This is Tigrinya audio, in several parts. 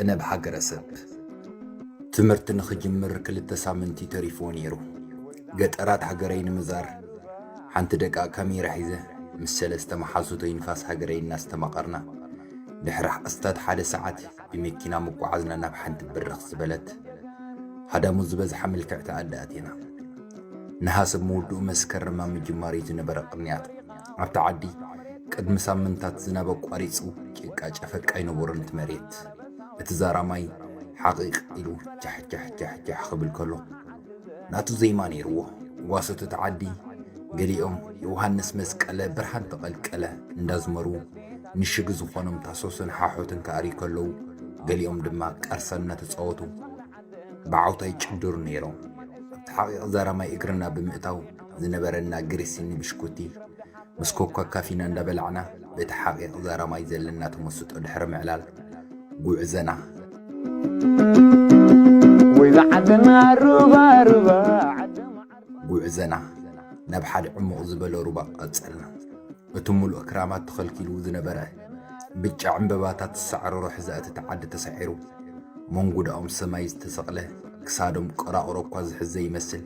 ነብ ሃገረሰብ። ትምህርቲ ንኽጅምር ክልተ ሳምንቲ ተሪፍዎ ነይሩ። ገጠራት ሃገረይ ንምዛር ሓንቲ ደቃ ካሜራ ሒዘ ምስ ሰለስተ መሓዙተይ ንፋስ ሃገረይ እናስተማቐርና፣ ድሕሪ ኣስታት ሓደ ሰዓት ብመኪና ምጉዓዝና ናብ ሓንቲ ብርኽ ዝበለት ሃዳሙ ዝበዝሓ ምልክዕቲ ኣደ ኣቲና። ነሃሰ ምውድኡ መስከረም ኣብ ምጅማሩ እዩ ዝነበረ ቅንያት። ኣብቲ ዓዲ ቅድሚ ሳምንታት ዝናብ ኣቋሪጹ ጭቃ ጨፈቃ ኣይነበሮን እቲ መሬት። እቲ ዛራማይ ሓቒቕ ኢሉ ጃሕ ጃሕ ጃሕ ጃሕ ክብል ከሎ ናቱ ዜማ ነይርዎ። ጓሶት እቲ ዓዲ ገሊኦም ዮሃንስ መስቀለ ብርሃን ተቐልቀለ እንዳዝመሩ ንሽግ ዝኾኖም ታሶስን ሓሖትን ክኣርዩ ከለዉ፣ ገሊኦም ድማ ቃርሳ እናተጻወቱ ብዓውታ ይጭድሩ ነይሮም። ኣብቲ ሓቒቕ ዛራማይ እግርና ብምእታው ዝነበረና ግሪሲኒ ብሽኩቲ ምስ ኮካ ካፊና እንዳበላዕና፣ በቲ ሓቒቕ ዛራማይ ዘለና ተመስጦ ድሕሪ ምዕላል ጉዕዘና ወይ ዝዓደና ሩባ ሩባ ዓደማ ጉዕዘና ናብ ሓደ ዕሙቕ ዝበለ ሩባ ቀጸልና። እቲ ምሉእ ክራማት ተኸልኪሉ ዝነበረ ብጫ ዕምበባታት ዝሰዕረሮ ሕዛእቲ እቲ ዓዲ ተሳዒሩ፣ መንጉዳኦም ሰማይ ዝተሰቕለ፣ ክሳዶም ቆራቑሮ እኳ ዝሕዝ ዘይመስል፣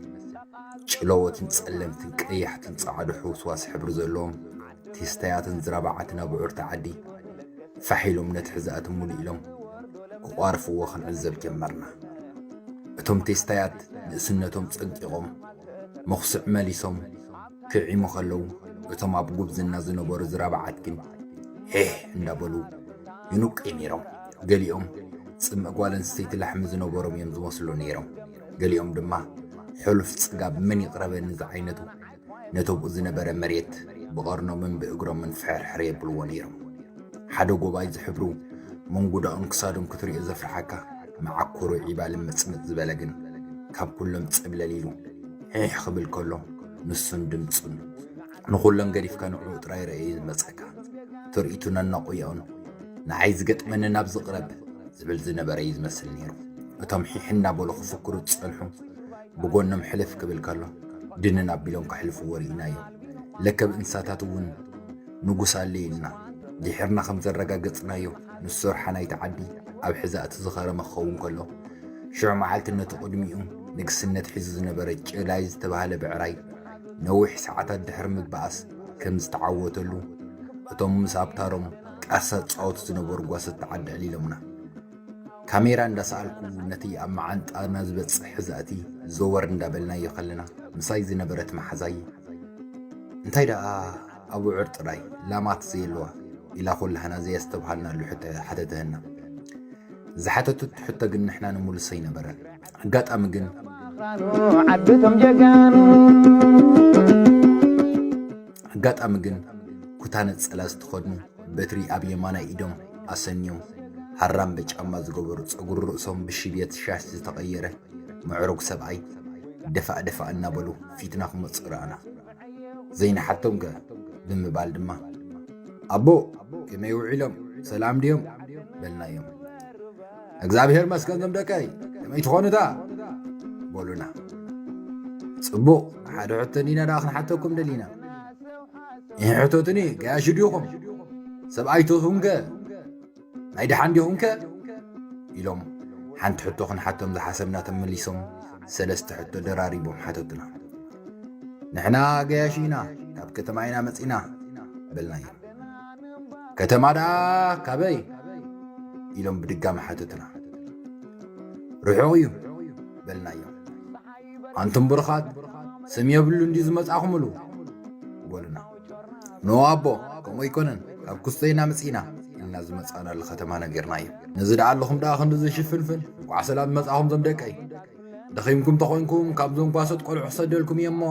ጭለዎትን ጸለምትን ቀያሕትን ጸዓዱ ሕውስዋስ ሕብሪ ዘለዎም ቴስታያትን ዝራባዓትን ኣቡዑር እቲ ዓዲ ፋሕ ኢሎም ነቲ ሕዛእቲ ሙሉ ኢሎም ክቋርፍዎ ክንዕዘብ ጀመርና። እቶም ቴስታያት ንእስነቶም ጸንቂቖም፣ መኹስዕ መሊሶም ክዕሙ ከለዉ፣ እቶም ኣብ ጉብዝና ዝነበሩ ዝራባዓት ግን ሄህ እንዳበሉ ይንቁ ነይሮም። ገሊኦም ጽምእ ጓል ኣንስተይቲ ላሕሚ ዝነበሮም እዮም ዝመስሉ ነይሮም። ገሊኦም ድማ ሕሉፍ ጽጋብ መን ይቕረበኒ ዝዓይነቱ ነተብኡ ዝነበረ መሬት ብቐርኖምን ብእግሮምን ፍሕርሕር የብልዎ ነይሮም። ሓደ ጎባይ ዝሕብሩ መንጉዳኡን ክሳዶም ክትሪኦ ዘፍርሓካ መዓኮሩ ዒባ ልምጽምጽ ዝበለ ግን ካብ ኩሎም ጸብለል ኢሉ ሒሕ ክብል ከሎ ንሱን ድምጹን ንኹሎም ገዲፍካ ንዕኡ ጥራይ ረኣዩ ዝመጸካ። ትርኢቱን ኣናቑያኡን ንዓይ ዝገጥመኒ ናብ ዝቕረብ ዝብል ዝነበረ እዩ ዝመስል ነይሩ። እቶም ሒሕ እናበሉ ክፍክሩ ዝጸንሑ ብጎኖም ሕልፍ ክብል ከሎ ድንን ኣቢሎም ከሕልፍዎ ርኢናዮም። ለከብ እንስሳታት እውን ንጉስ ኣለ ኢልና ድሒርና ከም ዘረጋገጽናዮ፣ ንሱ ሰርሓ ናይቲ ዓዲ ኣብ ሕዛእቲ ዝኸረመ ክኸውን ከሎ፣ ሽዑ መዓልቲ ነቲ ቅድሚኡ ንግስነት ሒዙ ዝነበረ ጭላይ ዝተባህለ ብዕራይ ነዊሕ ሰዓታት ድሕሪ ምባኣስ ከም ዝተዓወተሉ፣ እቶም ምስ ኣብታሮም ቃርሳ ዝጻወቱ ዝነበሩ ጓሶት ዓዲ ኣዕሊሎምና። ካሜራ እንዳሰኣልኩ ነቲ ኣብ መዓንጣና ዝበጽሕ ሕዛእቲ ዘወር እንዳበልናዮ ከለና፣ ምሳይ ዝነበረት መሓዛይ፣ "እንታይ ደኣ ኣቡዑር ጥራይ ላማት ዘየለዋ?" ኢላ ኩላህና ዘየስተብሃልናሉ ሕቶ ሓተተህና። ዝሓተቱት ሕቶ ግን ንሕና ንምልሶ ኣይነበረን። ኣጋጣሚ ግን ዓድቶም ጀጋኑ ኣጋጣሚ ግን ኩታ ነጸላ ዝተኸድኑ፣ በትሪ ኣብ የማናይ ኢዶም ኣሰንዮም፣ ሃራምበ ጫማ ዝገበሩ፣ ጸጉሪ ርእሶም ብሽብየት ሻሽ ዝተቐየረ ምዕሩግ ሰብኣይ ደፋእ ደፋእ እናበሉ ፊትና ክመጹ ረኣና። ዘይንሓቶም ከ ብምባል ድማ፣ "ኣቦ፣ ከመይ ውዒሎም? ሰላም ድዮም?" በልናዮም። "እግዚኣብሔር መስገን ዞም ደቀይ፣ ከመይ ትኾኑታ?" በሉና። "ጽቡቕ፣ ሓደ ሕቶ እንዲና ደኣ ክንሓተኩም ደሊና። ይህ ሕቶትኒ ገያሹ ዲኹም? ሰብኣይ ትኹም ከ? ናይ ደሓን ዲኹም ከ?" ኢሎም ሓንቲ ሕቶ ክንሓቶም ዝሓሰብና ተመሊሶም ሰለስተ ሕቶ ደራሪቦም ሓተቱና። "ንሕና ገያሹ ኢና፣ ካብ ከተማ ኢና መጺና" በልናዮም። "ከተማ ደኣ ካበይ?" ኢሎም ብድጋሚ ሓተቱና። "ርሑቕ እዩ" በልናዮም። "ኣንቱም ብሩኻት፣ ስም የብሉን ድዩ ዝመጻእኹምሉ?" በሉና። "ኖ ኣቦ፣ ከምኡ ኣይኮነን፣ ካብ ኩስቶ ኢና መጺእና" ኢልና ዝመጻእናሉ ከተማ ነጊርናዮ። "ነዚ ደኣ ኣለኹም ደኣ ክንድዚ ሽፍንፍን፣ እንቋዕ ሰላም መጻእኹም ዞም ደቀይ። ደኺምኩም ተኾይንኩም ካብዞም ጓሶት ቆልዑ ክሰደልኩም እየ እሞ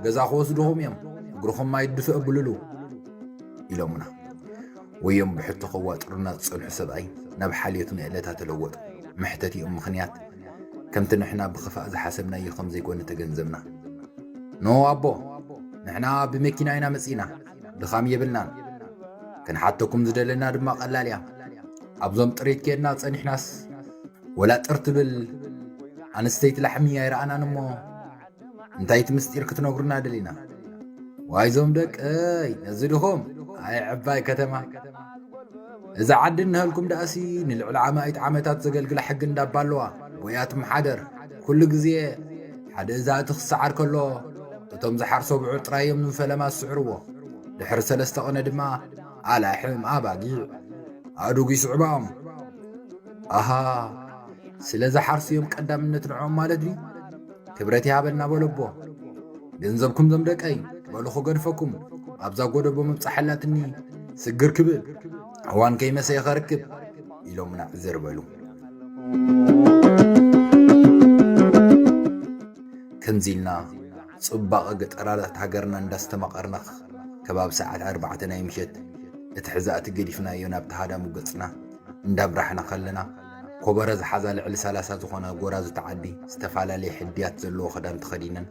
ገዛ ክወስድኹም እዮም፣ እግርኹም ማይ ድፍእ ኣብልሉ" ኢሎምና። ወዮም ብሕቶ ከዋጥሩና ዝጸንሑ ሰብኣይ ናብ ሓልዮት ንእለታ ተለወጡ። መሕተቲኦም ምኽንያት ከምቲ ንሕና ብኽፋእ ዝሓሰብናዮ ከም ዘይኮነ ተገንዘብና። "ኖ ኣቦ፣ ንሕና ብመኪና ኢና መጺእና፣ ድኻም የብልናን። ክንሓተኩም ዝደለና ድማ ቀላል እያ። ኣብዞም ጥሪት ኬድና ጸኒሕናስ ወላ ጥር ትብል ኣንስተይቲ ላሕሚ ኣይረኣናን እሞ እንታይ እቲ ምስጢር ክትነግሩና ደሊና?" "ዋይ ዞም ደቀይ፣ ነዚ ድኹም ኣይ ዕባይ ከተማ" እዛ ዓዲ እንሀልኩም ደኣሲ ንልዕሊ ኣማኢት ዓመታት ዘገልግላ ሕጊ እንዳባ ኣለዋ። ቦያት ምሓደር። ኩሉ ግዜ ሓደ እዛ እቲ ክሰዓር ከሎ፣ እቶም ዝሓርሶ ብዑር ጥራይ እዮም ንፈለማ ዝስዕርዎ። ድሕሪ ሰለስተ ቕነ ድማ ኣላሕም፣ ኣባጊዕ፣ ኣእዱግ ይስዕባኦም። ኣሃ፣ ስለ ዝሓርሱ እዮም ቀዳምነት ንዕኦም ማለት ድዩ? ክብረት ይሃበልና በሎ ኣቦ። ገንዘብኩም ዞም ደቀይ፣ በሉ ክገድፈኩም፣ ኣብዛ ጎደቦ ምብጻሕ ኣላትኒ፣ ስግር ክብል፣ እዋን ከይመሰየ ከርክብ፣ ኢሎምና ዕዝር በሉ። ከምዚ ኢልና ጽባቐ ገጠራት ሃገርና እንዳስተማቐርና፣ ከባቢ ሰዓት ኣርባዕተ ናይ ምሸት፣ እቲ ሕዛእቲ ገዲፍናዮ ናብቲ ሃዳሙ ገጽና እንዳምራሕና ከለና፣ ኮበረ ዝሓዛ ልዕሊ ሰላሳ ዝኾና ጎራዙቲ ዓዲ ዝተፈላለየ ሕድያት ዘለዎ ክዳን ተኸዲነን፣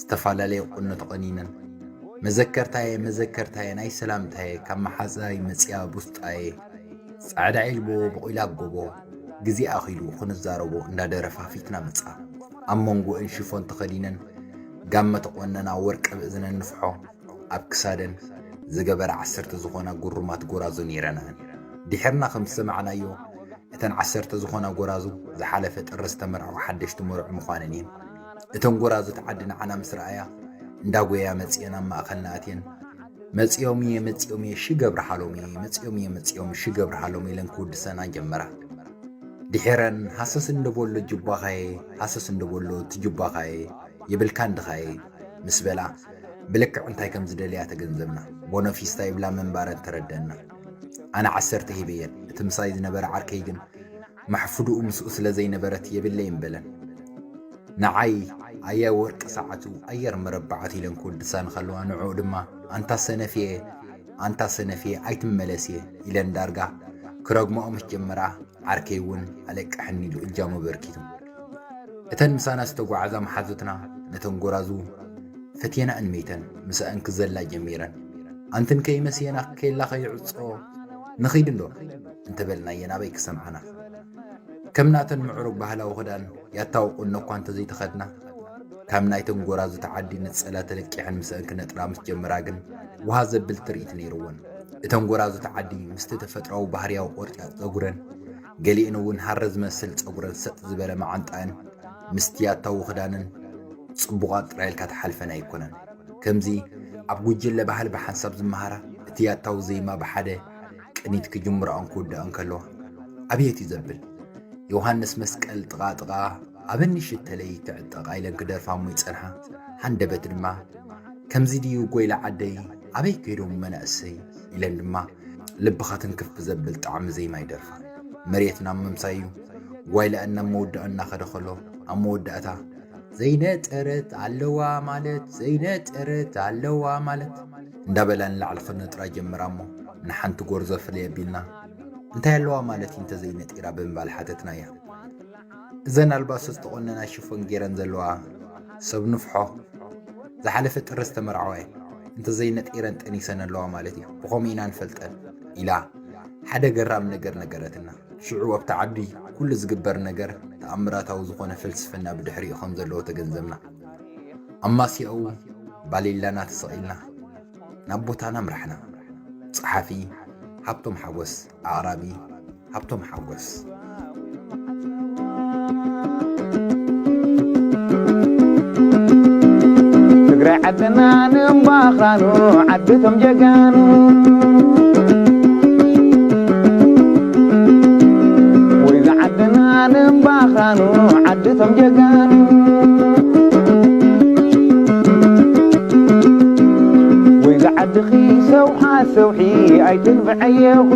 ዝተፈላለየ ቁኖ ተቐኒነን፣ "መዘከርታየ፣ መዘከርታየ፣ ናይ ሰላምታየ፣ ካብ መሓዛይ መጽያ ቡስጣየ፣ ጻዕዳ ዒልቦ፣ በቑላ ጎቦ፣ ግዜ ኣኺሉ ክንዛረቦ" እንዳደረፋ ፊትና መጻ። ኣብ መንጎአን ሽፎን ተኸዲነን፣ ጋመ ተቖነና፣ ወርቂ ኣብ እዝነን ንፍሖ ኣብ ክሳደን ዝገበራ ዓሰርተ ዝኾና ጉሩማት ጎራዙ ነይረናን። ድሕርና ከም ዝሰማዕናዮ፣ እተን ዓሰርተ ዝኾና ጎራዙ ዝሓለፈ ጥሪ ዝተመርዐው ሓደሽቲ መርዑ ምዃነን እየን። እተን ጎራዙ እቲ ዓዲ ንዓና ምስ ረኣያ፣ እንዳጎያ መጺአን ኣብ ማእኸልና ኣትየን፣ "መጺኦም እየ፣ መጺኦም እየ፣ ሺ ገብርሃሎም እየ፣ መጺኦም እየ፣ መጺኦም፣ ሺ ገብርሃሎም" ኢለን ክውድሰና ጀመራ። ድሒረን፣ "ሃሰስ እንዶ በሎ ጁባኻየ፣ ሃሰስ እንዶ በሎ እቲ ጁባኻየ፣ የብልካን ድኻየ?" ምስ በላ፣ ብልክዕ እንታይ ከም ዝደልያ ተገንዘብና። ቦኖፊስታ ይብላ ምንባረን ተረደእና። ኣነ ዓሰርተ ሂበየን፣ እቲ ምሳይ ዝነበረ ዓርከይ ግን፣ ማሕፍድኡ ምስኡ ስለ ዘይነበረት፣ "የብለይን" በለን። ንዓይ፣ "ኣየ ወርቂ ሰዓቱ፣ ኣየር መረባዓት" ኢለን ክውድሳ እንከለዋ፣ ንዕኡ ድማ፣ "ኣንታ ሰነፍየ፣ ኣንታ ሰነፍየ፣ ኣይትመለስየ" ኢለን ዳርጋ ክረግማኦ ምስ ጀመራ፣ ዓርከይ እውን ኣለቅሐኒ ኢሉ እጃሙ ኣበርኪቱ። እተን ምሳና ዝተጓዓዛ መሓዙትና ነተን ጎራዙ ፈትየናእን መይተን ምሳእን ክዘላ ጀሚረን። "ኣንትን ከይመስየና ኬላ ከይዕጾ ንኺድ እንዶ?" እንተበልናየን ኣበይ ክሰምዓና? ከም ናተን ምዕሩግ ባህላዊ ክዳን ያታዊ ቁኖ እኳ እንተዘይተኸድና፣ ካብ ናይተን ጎራዙቲ ዓዲ ነጸላ ተለቂሐን ምሳእን ክነጥራ ምስ ጀመራ ግን፣ ውሃ ዘብል ትርኢት ነይርወን። እተን ጎራዙቲ ዓዲ ምስቲ ተፈጥሮኣዊ ባህርያዊ ቆርጫ ጸጉረን፣ ገሊአን እውን ሃረ ዝመስል ጸጉረን ሰጥ ዝበለ መዓንጣኣን ምስቲ ያታዊ ክዳነን ጽቡቓት ጥራይ ኢልካ ትሓልፈን ኣይኮነን። ከምዚ ኣብ ጉጅለ ባህሊ ብሓንሳብ ዝመሃራ፣ እቲ ያታዊ ዜማ ብሓደ ቅኒት ክጅምራኦን ክውዳኦን ከለዋ፣ ኣቤት እዩ ዘብል። ዮሃንስ መስቀል ጥቓ ጥቓ ኣበኒ ሽተለይ ትዕጠቓ ኢለን ክደርፋ እሞ ይጸንሓ። ሃንደበት ድማ፣ "ከምዚ ድዩ ጎይላ ዓደይ፣ ኣበይ ከይዶም መናእሰይ?" ኢለን ድማ ልብኻ ትንክፍ ብዘብል ጣዕሚ ዜማ ይደርፋ። መሬት ናብ ምምሳይ እዩ። ጓይላ እናብ መወዳእኡ እናኸደ ከሎ፣ ኣብ መወዳእታ፣ "ዘይነጠረት ኣለዋ ማለት፣ ዘይነጠረት ኣለዋ ማለት" እንዳበላ ንላዕሊ ክነጥራ ጀምራ እሞ፣ ንሓንቲ ጎርዞ ፍልይ ኣቢልና፣ "እንታይ ኣለዋ ማለት እዩ እንተዘይነጢራ?" ብምባል ሓተትናያ። እዘን ኣልባሶ ዝተቖነና ሽፎን ገይረን ዘለዋ ሰብ ንፍሖ፣ ዝሓለፈ ጥሪ ዝተመርዓዋ እየን። እንተዘይነጢረን ጠኒሰን ኣለዋ ማለት እዩ። ብኸምኡ ኢና ንፈልጠን፣ ኢላ ሓደ ገራም ነገር ነገረትና። ሽዑ ኣብቲ ዓዲ ኩሉ ዝግበር ነገር ተኣምራታዊ ዝኾነ ፍልስፍና ብድሕሪኡ ከም ዘለዎ ተገንዘብና። ኣማስያኡ ባሊላና ተሰቒልና ናብ ቦታና ኣምራሕና። ጸሓፊ ሃብቶም ሓጎስ፣ ኣቕራቢ ሃብቶም ሓጎስ። ትግራይ ዓድና ንእምባኻኑ፣ ዓድቶም ጀጋኑ። ወይዛ ዓድና ንእምባኻኑ፣ ዓድቶም ጀጋኑ። ወይዛ ዓድኺ ሰውሓ ሰውሒ ኣይትንብዐየኹ።